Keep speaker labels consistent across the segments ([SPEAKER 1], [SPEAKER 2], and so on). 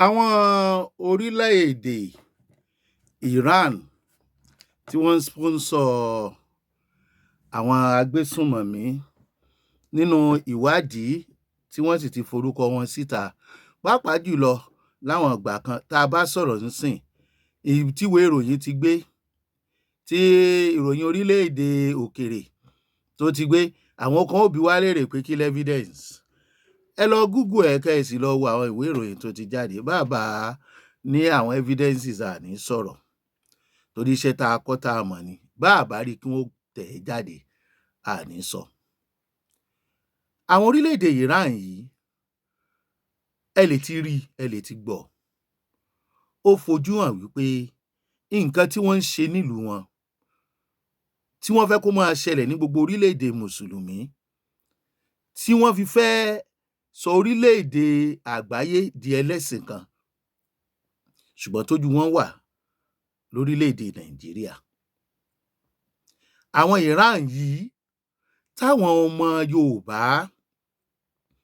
[SPEAKER 1] Àwọn orílẹ̀-èdè Iran tí wọ́n ń sponsor àwọn agbésùnmọ̀mí nínú ìwádìí tí wọ́n sì ti forúkọ wọn síta, pàápàá jùlọ láwọn ìgbà kan tá a bá sọ̀rọ̀ nísìn, èyí tíwèé ìròyìn ti gbé, tí ìròyìn orílẹ̀-èdè òkèrè tó ti gbé, àwọn kan ó bi wá léèrè pé kí l'evidence. Ẹ lọ Google ẹ̀, kẹ́ ẹ sì lọ wo àwọn ìwé ìròyìn tó ti jáde. Bá a bá ní àwọn evidences, à ní sọ̀rọ̀, torí iṣẹ́ tá a kọ́ tá a mọ̀ ni. Bá a bá rí kí wọ́n tẹ̀ ẹ́ jáde, à ní sọ. Àwọn orílẹ̀-èdè Iran yìí, ẹ lè ti rí, ẹ lè ti gbọ́, ó fojú hàn wípé nǹkan tí wọ́n ń ṣe nílùú wọn, tí wọ́n fẹ́ kó máa ṣẹlẹ̀ ní gbogbo orílẹ̀-èdè mùsùlùmí, tí wọ́n fi fẹ́ sọ orílẹ̀-èdè àgbáyé di ẹlẹ́sìn kan, ṣùgbọ́n tójú wọn wà lórílẹ̀-èdè Nàìjíríà. Àwọn Iran yìí táwọn ọmọ Yorùbá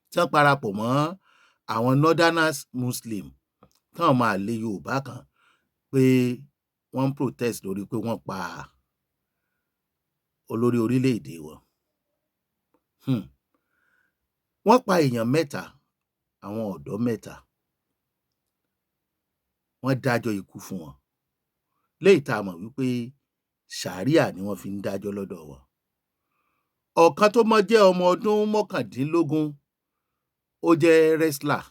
[SPEAKER 1] tí wọ́n parapọ̀ mọ́ àwọn Northerners Muslim, táwọn ọmọ àlè Yorùbá kan, pé wọ́n ń protest lórí pé wọ́n pa olórí orílẹ̀-èdè wọn. Wọ́n pa èèyàn mẹ́ta, àwọn ọ̀dọ́ mẹ́ta. Wọ́n dájọ́ ikú fún wọn. Léyìí tá a mọ̀ wípé Ṣàríà ni wọ́n fi ń dájọ́ lọ́dọ̀ wọn. Ọ̀kan tó mọ́ jẹ́ ọmọ ọdún 19, ó jẹ́ wrestler.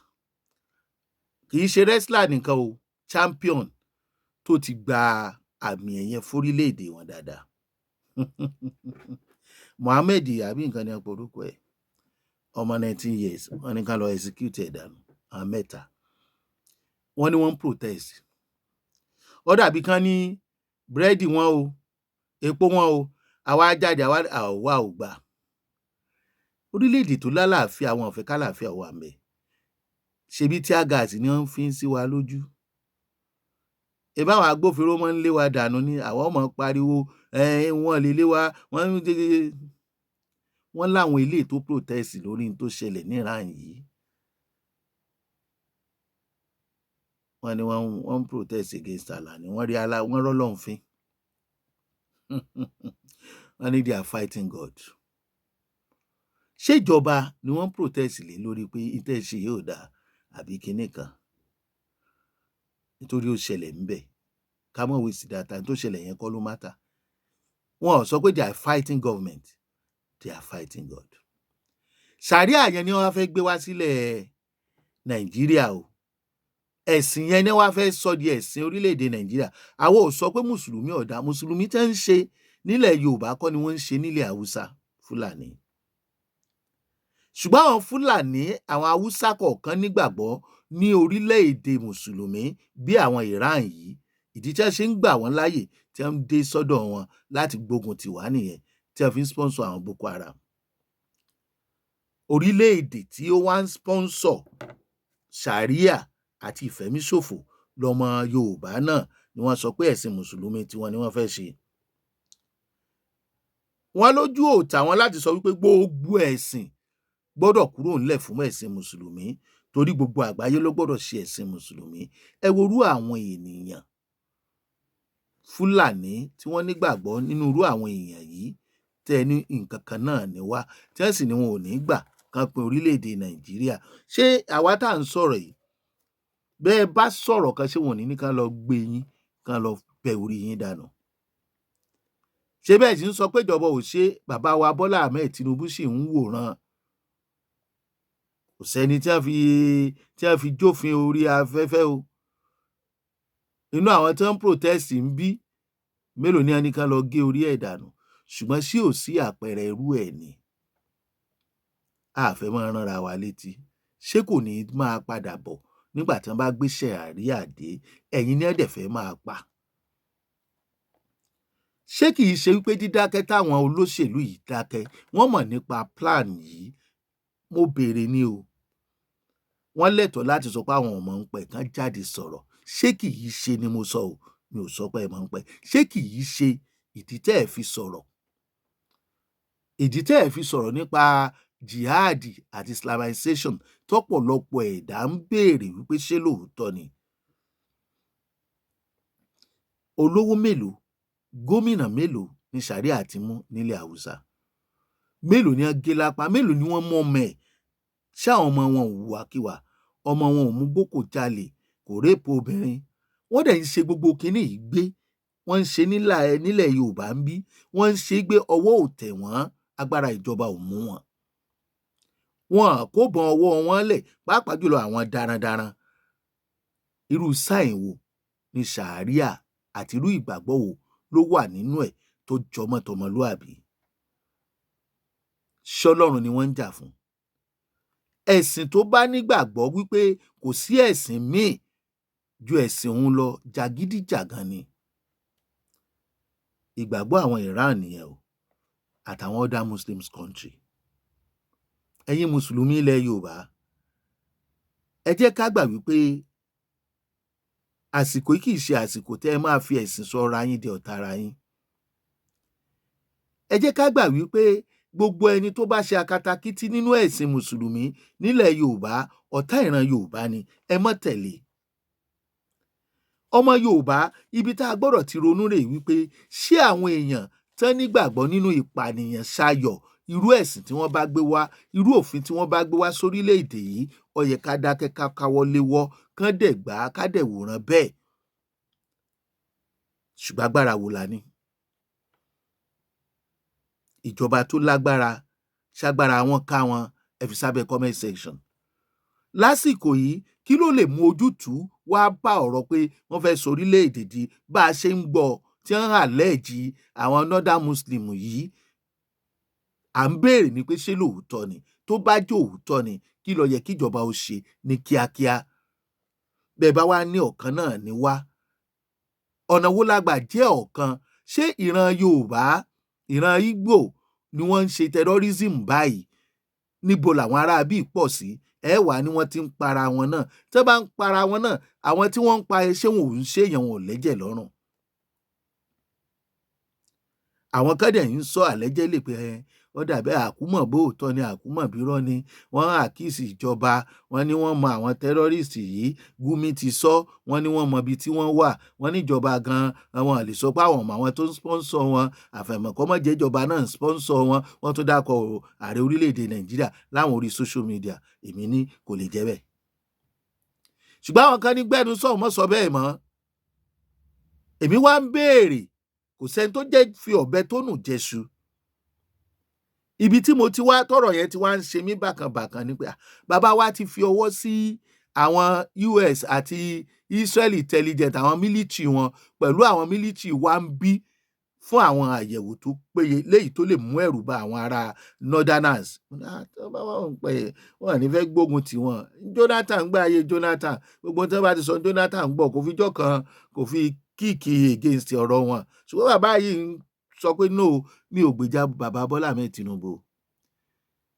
[SPEAKER 1] Kì í ṣe wrestler nìkan o, champion tó ti gba àmì ẹ̀yẹ fórílẹ̀-èdè wọn dáadáa. Mohammed àbí nǹkan ni wọ́n pe orúkọ ẹ̀. Ọmọ 19 years, wọ́n ní ká lọ execute ẹ̀ dànù, àwọn mẹ́ta. Wọ́n ní wọ́n ń protest. Ó dàbí kán ní búrẹ́dì wọn o, epo wọn o, àwa jáde, àwa àwa ò gbà. Orílẹ̀-èdè tó lálàáfíà, wọn ò fẹ́ kálàáfíà wà ńbẹ̀. Ṣebí tear gas ni wọ́n fi ń sí wa lójú. Ṣebí àwọn agbófinró máa ń lé wa dànù ni, àwa ó máa pariwo, wọn lè lé wa, wọ́n ń wọ́n láwọn eléyìí tó protest lórí n tó ṣẹlẹ̀ ní Iran yìí. Wọ́n ní wọ́n ń protest against Allah ni, wọ́n rí Allah, wọ́n rọ́lọ́run fín. Wọ́n ní they are fighting God. Ṣé ìjọba ni wọ́n ń protest lé lórí pé n tẹ́ ẹ ṣe yìí ò dáa àbí kinní kan? Nítorí ó ṣẹlẹ̀ ńbẹ̀. Ká má waste data, n tó ṣẹlẹ̀ yẹn kọ́ ló matter. Wọn ò sọ pé they are fighting government, they are fighting God. Ṣàríà yẹn ni wọ́n wá fẹ́ gbé wá sílẹ̀ Nàìjíríà o. Ẹ̀sìn yẹn ni wọ́n wá fẹ́ sọ di ẹ̀sìn orílẹ̀-èdè Nàìjíríà. Àwa ò sọ pé Mùsùlùmí ò dáa. Mùsùlùmí tẹ́ ń ṣe nílẹ̀ Yorùbá kọ́ ni wọ́n ń ṣe nílẹ̀ Haúsá, Fúlàní. Ṣùgbọ́n àwọn Fúlàní, àwọn Haúsá kọ̀ọ̀kan nígbàgbọ́ ní orílẹ̀-èdè Mùsùlùmí bí àwọn Iran yìí. Ìdí tí wọ́n ṣe ń gbà wọ́n láàyè tí wọ́n ń dé sọ́dọ̀ wọn láti gbógun tì wá nìyẹn, tí wọ́n fi ń sponsor àwọn Boko Haram. Orílẹ̀-èdè tí ó wá ń sponsor Ṣàríà àti ìfẹ̀míṣòfò lọmọ Yorùbá náà ni wọ́n sọ pé ẹ̀sìn Mùsùlùmí tiwọn ni wọ́n fẹ́ ṣe. Wọ́n lójú ò tà wọ́n láti sọ wípé gbogbo ẹ̀sìn gbọ́dọ̀ kúrò ńlẹ̀ fún ẹ̀sìn Mùsùlùmí, torí gbogbo àgbáyé ló gbọ́dọ̀ ṣe ẹ̀sìn Mùsùlùmí. Ẹ wo irú àwọn ènìyàn Fúlàní tí wọ́n nígbàgbọ́ nínú irú àwọn èèyàn yìí, tẹ́ ẹ ní nǹkan kan náà ni wá, tí wọ́n sì ní wọn ò ní gbà kán pín orílẹ̀-èdè Nàìjíríà. Ṣé àwa tá à ń sọ̀rọ̀ yìí, bẹ́ ẹ bá sọ̀rọ̀ kan, ṣé wọn ò ní ní kán lọ gbé yín, kán lọ bẹ́ orí yín dànù? Ṣé bẹ́ẹ̀ sì ń sọ pé ìjọba ò ṣe, bàbá wa Bọ́lá Ahmed Tinubu sì ń wòran. Kò sẹ́ni tí wọ́n fi jófin orí afẹ́fẹ́ o. Inú àwọn tí wọ́n ń protest ń bí, mélòó ni wọ́n ní kán lọ gé orí ẹ̀ dànù? Ṣùgbọ́n ṣé ò sí àpẹẹrẹ irú ẹ̀ ni? A fẹ́ máa ránra wa létí. Ṣé kò ní máa padà bọ̀ nígbà tí wọ́n bá gbé Ṣàríà dé, ẹ̀yin ni wọ́n dẹ̀ fẹ́ máa pa? Ṣé kìí ṣe wípé dídákẹ́ táwọn olóṣèlú yìí dákẹ́, wọ́n mọ̀ nípa plan yìí? Mo béèrè ni o. Wọ́n lẹ́tọ̀ọ́ láti sọ pé àwọn ò mọ̀ nípa ẹ̀, kán jáde sọ̀rọ̀. Ṣé kìí ṣe ni mo sọ o, mi ò sọ pé ẹ mọ̀ nípa ẹ̀. Ṣé kìí ṣe ìdí tẹ́ ẹ̀ fi sọ̀rọ̀? Ìdí tẹ́ ẹ̀ fi sọ̀rọ̀ nípa Jihad àti Islamization tọ́pọ̀lọpọ̀ ẹ̀dá ń béèrè wípé ṣé lóòótọ́ ni. Olówó mélòó, gómìnà mélòó ni Sharia ti mú nílẹ̀ Haúsá? Mélòó ni wọ́n gé lápá? Mélòó ni wọ́n mú ọmọ ẹ̀? Ṣé àwọn ọmọ wọn ò hùwàkiwà? Ọmọ wọn ò mú gbó, jalè, kò rape obìnrin. Wọ́n dẹ̀ ń ṣe gbogbo kinní yìí gbé. Wọ́n ń ṣe nílẹ̀ Yorùbá ń bí. Wọ́n ń ṣe gbé, ọwọ́ ò tẹ̀ wọ́n, agbára ìjọba ò mú wọn. Wọn kò bọ́n ọwọ́ wọn lẹ̀, pàápàá jùlọ àwọn darandaran. Irú sign wo ni Sharia àti irú ìgbàgbọ́ wo ló wà nínú ẹ̀ tó jọmọ́ tọmọlúàbí? Ṣọ́lọ́run ni wọ́n ń jà fún? Ẹ̀sìn tó bá nígbàgbọ́ wípé kò sí ẹ̀sìn míì ju ẹ̀sìn òun lọ, jàgídíjàgan ni. Ìgbàgbọ́ àwọn Iran nìyẹn o, àtàwọn other Muslims country. Ẹ̀yin Mùsùlùmí ilẹ̀ Yorùbá, ẹ jẹ́ ká gbà wípé àsìkò yìí kì í ṣe àsìkò tẹ́ ẹ máa fi ẹ̀sìn sọra yín di ọ̀tá ara yín. Ẹ jẹ́ ká gbà wípé gbogbo ẹni tó bá ṣe akatakítí nínú ẹ̀sìn Mùsùlùmí nílẹ̀ Yorùbá, ọ̀tá ìran Yorùbá ni, ẹ mọ́ tẹ̀lé. Ọmọ Yorùbá, ibi tá a gbọ́dọ̀ ti ronú rèé wípé ṣé àwọn èèyàn tán nígbàgbọ́ nínú ìpànìyàn ṣayọ̀, irú ẹ̀sìn tí wọ́n bá gbé wá, irú òfin tí wọ́n bá gbé wá sórílẹ̀-èdè yìí, ó yẹ ká dákẹ́, ká káwọ́ léwọ́, kán dẹ̀ gbà á, ká dẹ̀ wòran bẹ́ẹ̀? Ṣùgbọ́n agbára wo la ní? Ìjọba tó lágbára, ṣágbára wọn ká wọn? Ẹ fi sábẹ́ comment section. Lásìkò yìí, kí ló lè mú ojútùú wá bá ọ̀rọ̀ pé wọ́n fẹ́ sọ orílẹ̀-èdè di bá a ṣe ń gbọ́ tí wọ́n allege àwọn Northern Muslim yìí? À ń béèrè ni pé ṣé lóòótọ́ ni? Tó bá jẹ́ òótọ́ ni, kí ló yẹ kíjọba ó ṣe ní kíákíá? Bẹ́ẹ̀ bá wá ní ọ̀kan náà ni wá, ọ̀nà wo la gbà jẹ́ ọ̀kan? Ṣé ìran Yorùbá, ìran Ìgbò ni wọ́n ń ṣe terrorism báyìí? Níbo làwọn ará bíi pọ̀ sí? Ẹ wà ní wọ́n ti ń para wọn náà. Tí wọ́n bá ń para wọn náà, àwọn tí wọ́n ń pa, ṣé wọn ò ń ṣèyàn, wọn ò lẹ́jẹ̀ lọ́rùn? Àwọn kan dẹ̀ ń sọ allegedly pé ẹ ó dàbí àkúmọ̀ bóòtọ́ ni, àkúmọ̀ bírọ́ ni. Wọ́n accuse ìjọba, wọ́n ní wọ́n mọ àwọn terrorist yìí. Gumi ti sọ, wọ́n ní wọ́n mọ ibi tí wọ́n wà. Wọ́n ní ìjọba gan àwọn lè sọ pé àwọn ọmọ àwọn tó ń sponsor wọn, àfàìmọ̀ kó má jẹ́ ìjọba náà ń sponsor wọn. Wọ́n tún dákọ̀ ààrẹ orílẹ̀-èdè Nàìjíríà láwọn orí social media. Èmi ní kò lè jẹ́ bẹ́ẹ̀, ṣùgbọ́n àwọn kan ní gbẹ́nu sọ̀hún, mọ́ sọ bẹ́ẹ̀ mọ́. Èmi wá ń béèrè, kò sẹ́ni tó jẹ́ fi ọ̀bẹ tó nù jẹ́ṣu. Ibi tí mo ti wá tọ̀rọ̀ yẹn ti wá ń ṣe mí bákan bákan ni pé bàbá wa ti fi ọwọ́ sí àwọn US àti Israel intelligence, àwọn military wọn pẹ̀lú àwọn military wa ń bí fún àwọn àyẹ̀wò tó péye léyìí tó lè mú ẹ̀rù bà àwọn ará Northerners. Wọ́n ní fẹ́ gbógun tì wọ́n. Jonathan gbé ayé Jonathan, gbogbo tí wọ́n bá ti sọ, Jonathan gbọ́, kò fi jọ́ kan kò fi kick against ọ̀rọ̀ wọn. Ṣùgbọ́n bàbá yìí ń sọ pé no. Mi ò gbèjà bàbá Bọ́lá Ahmed Tinubu,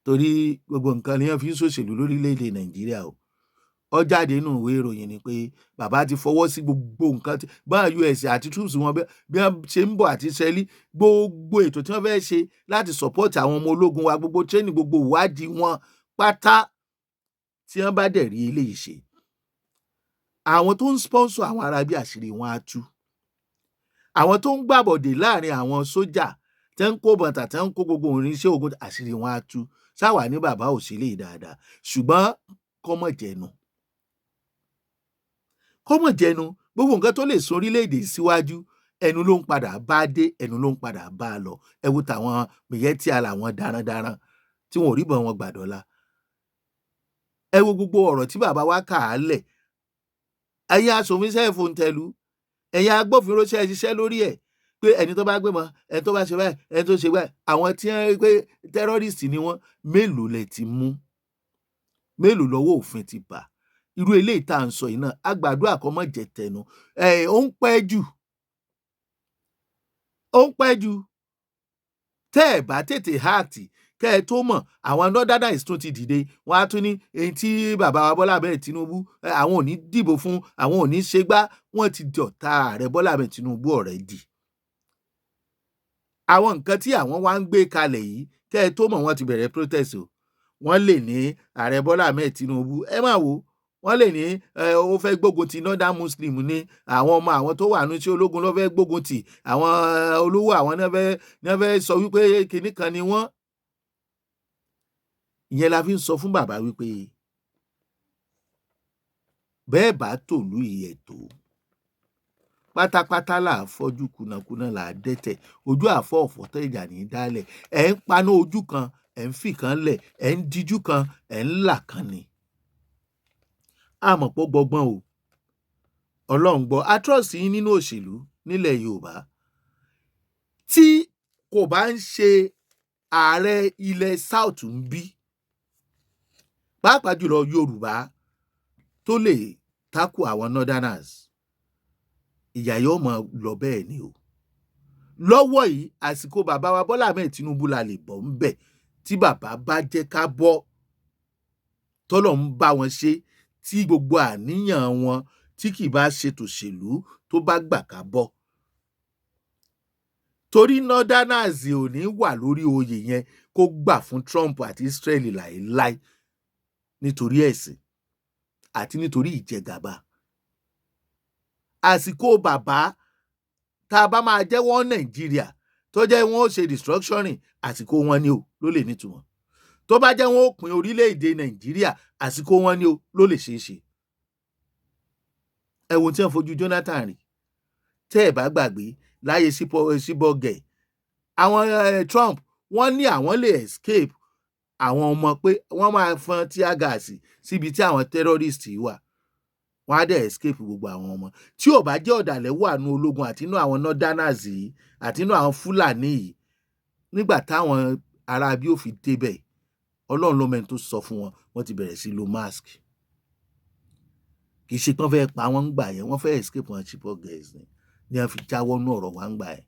[SPEAKER 1] torí gbogbo nǹkan ni wọ́n fi ń ṣòṣèlú lórílẹ̀‐èdè Nàìjíríà o. Ó jáde nínú ìwé ìròyìn ni pé bàbá ti fọwọ́ sí gbogbo nǹkan tí bá US àti troops wọn bí wọ́n ṣe ń bọ̀ àti Israeli, gbogbo ètò tí wọ́n fẹ́ ṣe láti support àwọn ọmọ ológun wa, gbogbo training, gbogbo ìwádìí wọn pátá. Tí wọ́n bá dẹ̀ rí eléyìí ṣe, àwọn tó ń sponsor àwọn ará bí, àṣírí wọn á tú. Àwọn tó ń gbàbọ̀dè láàrin àwọn sójà, tẹ́ ń kó bọ̀tà, tẹ́ ń kó gbogbo irinṣẹ́ ogun, àṣírí wọn á tú. Sáwà ní bàbá ò sí lè dáadáa, ṣùgbọ́n kọ́mọ̀ jẹnu, kọ́mọ̀ jẹnu. Gbogbo nǹkan tó lè sún orílẹ̀-èdè síwájú, ẹnu ló ń padà bá dé, ẹnu ló ń padà bá a lọ. Ẹ wo tàwọn Miyetti Allah, àwọn darandaran tí wọn ò rí ìbọn wọn gbàdọ́là. Ẹ wo gbogbo ọ̀rọ̀ tí bàbá wa kà á lẹ̀. Ẹ̀yin aṣòfin, sẹ́ẹ̀fù ń tẹ̀lú, ẹ̀yin agbófinró, ṣe é ṣiṣẹ́ lórí ẹ̀ pé ẹni tó bá gbé mọ́, ẹni tó bá ṣe báyìí, ẹni tó ṣe báyìí, àwọn tí wọ́n rí pé terrorist ni wọ́n, mélòó lẹ ti mú? Mélòó lọ́wọ́ òfin ti bà? Irú eléyìí tá à ń sọ yìí náà, a gbàdúrà kó má jẹ́ tẹnu ẹ̀. Ó ń pẹ́ jù, ó ń pẹ́ jù. Tẹ́ ẹ̀ bá tètè act, kẹ́ ẹ tó mọ̀, àwọn Northerners tún ti dìde. Wọ́n á tún ní èyí tí bàbá wa Bọ́lá Ahmed Tinubu, àwọn ò ní dìbò fún, àwọn ò ní ṣe gbá. Wọ́n ti dọ̀tá ààrẹ Bọ́lá Ahmed Tinubu already. Àwọn nǹkan tí àwọn wá ń gbé kalẹ̀ yìí, kẹ́ ẹ tó mọ̀, wọ́n ti bẹ̀rẹ̀ protest o. Wọ́n lè ní Ààrẹ Bọ́lá Ahmed Tinubu, ẹ máa wò, wọ́n lè ní ó fẹ́ gbógun ti Northern Muslim ní àwọn ọmọ àwọn tó wà ní iṣẹ́ ológun ló fẹ́ gbógun ti àwọn olówó, àwọn náà fẹ́ sọ wípé kinní kan ni wọ́n. Ìyẹn la fi ń sọ fún bàbá wípé bẹ́ẹ̀ bá tòlú yìí, tó pátápátá là á fọ́jú, kùnàkùnà là á dẹ́tẹ̀, ojú àfọ́ ọ̀fọ́ tẹ̀ ìjà ní í dálẹ̀. Ẹ̀ ń paná ojú kan, ẹ̀ ń fìkan lẹ̀, ẹ̀ ń díjú kan, ẹ̀ ń là kan ni. Àmọ̀ pọ̀ gbọgbọ́n o, Ọlọ́run gbọ́, a trust yín nínú òṣèlú nílẹ̀ Yorùbá. Tí kò bá ń ṣe ààrẹ ilẹ̀ South ń bí, pàápàá jùlọ Yorùbá tó lè takò àwọn Northerners, ìyà yóò mọ lọ bẹ́ẹ̀ ni o. Lọ́wọ́ yìí, àsìkò bàbá wa Bọ́lá Ahmed Tinubu la lè bọ̀ ń bẹ̀. Tí bàbá bá jẹ́ ká bọ́, tọ́lọ̀ ń bá wọn ṣe, tí gbogbo àníyàn wọn tí kì bá ṣe tòṣèlú, tó bá gbà ká bọ́, torí Northerners ò ní wà lórí oyè yẹn kó gbà fún Trump àti Israel láéláé, nítorí ẹ̀sìn àti nítorí ìjẹgàba. Àsìkò bàbá, tá a bá máa jẹ́wọ́ Nàìjíríà, tó jẹ́ wọ́n ó ṣe restructuring, àsìkò wọn ni o ló lè nítumọ̀. Tó bá jẹ́ wọ́n ó pín orílẹ̀-èdè Nàìjíríà, àsìkò wọn ni o ló lè ṣeé ṣe. Ẹ wo tí wọ́n fojú Jonathan rí. Tẹ́ ẹ̀ bá gbàgbé, láyé síbọ̀gẹ̀ àwọn Trump, wọ́n ní àwọn lè escape àwọn ọmọ, pé wọ́n máa fọn tear gas síbi tí àwọn terrorist wà, wọ́n á dẹ̀ escape gbogbo àwọn ọmọ. Tí ò bá jẹ́ ọ̀dàlẹ̀ wà nù ológun àti inú àwọn Northerners yìí àti inú àwọn Fúlàní yìí, nígbà táwọn ará bí ó fi débẹ̀, Ọlọ́run ló mẹ́ni tó sọ fún wọn, wọ́n ti bẹ̀rẹ̀ sí lo mask. Kì í ṣe pé wọ́n fẹ́ pa wọ́n ń gbà yẹn, wọ́n fẹ́ escape wọn. Chibok girls ni wọ́n fi jáwọ́ nú ọ̀rọ̀ wa ń gbà yẹn.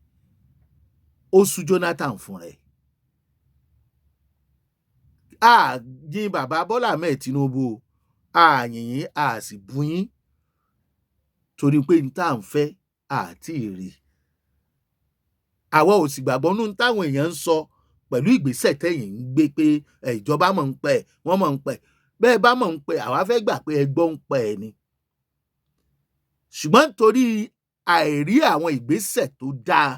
[SPEAKER 1] Ó sú Jonathan fún rẹ̀. A yìn bàbá Bọ́lá Ahmed Tinubu o, a yìn yín, a sì bú yín, torí pé n tá à ń fẹ́ àti rí. Àwa ò sì gbàgbọ́ nínú táwọn èèyàn ń sọ pẹ̀lú ìgbésẹ̀ tẹ̀yìn ń gbé, pé ìjọba mọ̀ ń pẹ́, wọ́n mọ̀ ń pẹ́. Bẹ́ẹ̀ bá mọ̀ ń pẹ́, àwa fẹ́ gbà pé ẹ gbọ́ ń pẹ́ ẹ ni. Ṣùgbọ́n torí àìrí àwọn ìgbésẹ̀ tó dáa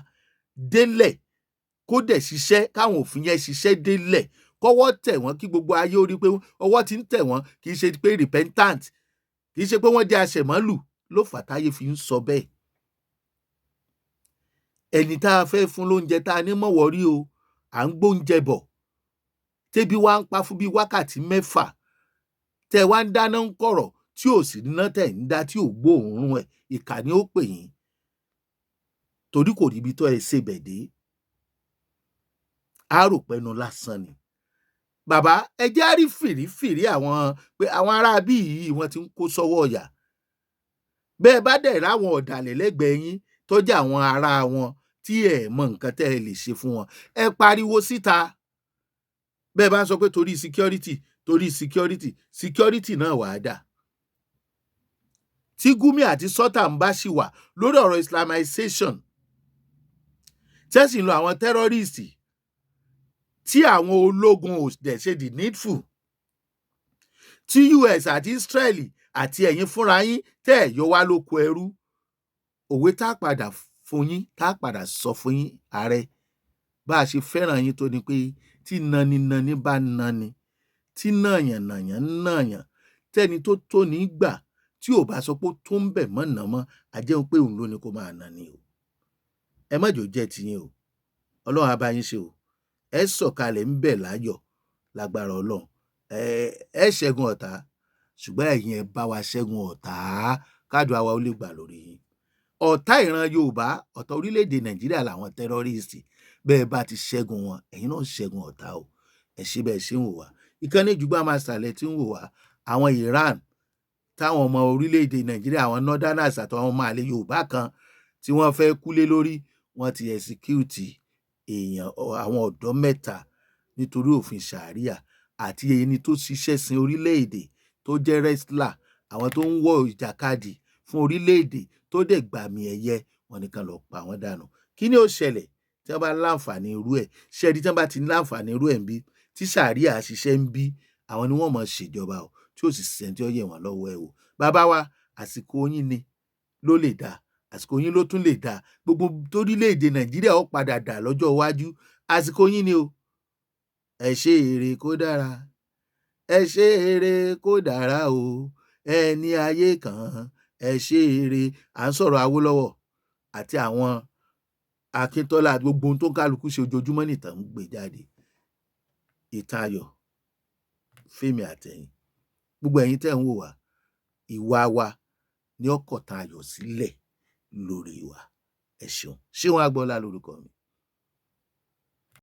[SPEAKER 1] délẹ̀, kó dẹ̀ ṣiṣẹ́, káwọn òfin yẹn ṣiṣẹ́ délẹ̀, kọ́wọ́ tẹ̀ wọ́n, kí gbogbo ayé ó rí pé ọwọ́ ti ń tẹ̀ wọ́n, kì í ṣe pé repentant, kì í ṣe pé wọ́n jẹ́ àṣẹmọ́lù ló fà táyé fi ń sọ bẹ́ẹ̀. Ẹni tá a fẹ́ fún lóúnjẹ, tá a ní mọ̀wọ́ rí o, à ń gbóúnjẹ bọ̀, tẹ́bi wá ń pa fún bíi wákàtí 6, tẹ́ wá ń dáná ń kọ̀rọ̀, tí ò sì níná tẹ̀ ń dá, tí ò gbóòórùn ẹ̀, ìkà ni ó pè yín, torí kò ríbi tó ẹ ṣe bẹ̀ dé. Á rò pẹ́nu lásán ni. Bàbá, ẹ jẹ́ á rí fìrífìrí àwọn pé àwọn ará bí yìí, wọ́n ti ń kó sọ́wọ́ ọ̀yà. Bẹ́ẹ̀ bá dẹ̀ ráwọn ọ̀dàlẹ̀ lẹ́gbẹ̀ẹ́ yín tó jẹ́ àwọn ará wọn, tí ẹ mọ nǹkan tẹ́ ẹ lè ṣe fún wọn, ẹ pariwo síta. Bẹ́ẹ̀ bá ń sọ pé torí security, torí security, security náà wàá dà. Tí Gumi àti Sultan bá ṣì wà lórí ọ̀rọ̀ Islamization, tẹ́sí ń lo àwọn terrorist, tí àwọn ológun ò dẹ̀ ṣe the needful, tí US àti Israeli àti ẹ̀yin fúnra yín tẹ́ ẹ̀ yọ wá lóko ẹrú, òwe tá a padà fún yín, tá a padà sọ fún yín, ààrẹ, bá a ṣe fẹ́ràn yín tó ni pé tí naninani bá nani, tí nàyànnàyàn nàyàn, tẹ́ni tó tó ní gbà, tí ò bá sọ pé ó tó ń bẹ̀ mọ́ nà mọ́, a jẹ́ pé òun ló ní kó máa nà ni o. Ẹ má jò jẹ́ tiyín o. Ọlọ́run á bá yín ṣe o. Ẹ sọ̀kalẹ̀ ń bẹ̀ láyọ̀ lágbára Ọlọ́run. Ẹ ṣẹ́gun ọ̀tá, ṣùgbọ́n ẹ̀yin ẹ bá wa ṣẹ́gun ọ̀tá, kádùá wa ó lè gbà lórí yín. Ọ̀tá ìran Yorùbá, ọ̀tá orílẹ̀-èdè Nàìjíríà làwọn terrorist. Bẹ́ẹ̀ bá ti ṣẹ́gun wọn, ẹ̀yin náà ṣẹ́gun ọ̀tá o. Ẹ ṣé bẹ́ẹ̀ ṣe ń wò wá. Ìkànnì Jùgbà Master lẹ tí ń wò wá. Àwọn Iran táwọn ọmọ orílẹ̀-èdè Nàìjíríà, àwọn Northerners àtàwọn ọmọ àlè Yorùbá kan tí wọ́n fẹ́ kúlé lórí, wọ́n ti execute èèyàn, àwọn ọ̀dọ́ 3, nítorí òfin Sharia, àti ẹni tó ṣiṣẹ́ sin orílẹ̀-èdè tó jẹ́ wrestler, àwọn tó ń wọ ìjàkadì fún orílẹ̀-èdè, tó dẹ̀ gbàmì ẹ̀yẹ, wọ́n ní kán lọ pa wọ́n dànù. Kí ni ó ṣẹlẹ̀ tí wọ́n bá láǹfààní irú ẹ̀? Ṣé ẹ rí, tí wọ́n bá ti láǹfààní irú ẹ̀ ń bí, Tí ṣàríà ṣiṣẹ́ ń bí, àwọn ni wọ́n máa ṣèjọba o, tí ò sì sẹ́ni tí ó yẹ̀ wọ́n lọ́wọ́ ẹ̀ wò. Bàbá wa, àsìkò yín ni ló lè dáa, àsìkò yín ló tún lè dáa. Gbogbo torílẹ̀-èdè Nàìjíríà ó padà dà lọ́jọ́ iwájú, àsìkò yín ni o. Ẹ ṣe èrè kó dára, ẹ ṣe èrè kó dára o, ẹni ayé kan, ẹ ṣe èrè. À ń sọ̀rọ̀ Awólọ́wọ̀ àti àwọn Akíntọ́lá, gbogbo ohun tó kálukú ṣe ojoojúmọ́ nìtàn ń gbé jáde. Ìtàn ayọ̀ fẹ́mi àtẹ̀yin, gbogbo ẹ̀yin tẹ́ ń wò wá, ìwà wa ní ọkọ̀ tán ayọ̀ sílẹ̀ lórí wa. Ẹ ṣeun. Ṣéun Agboola lórúkọ mi.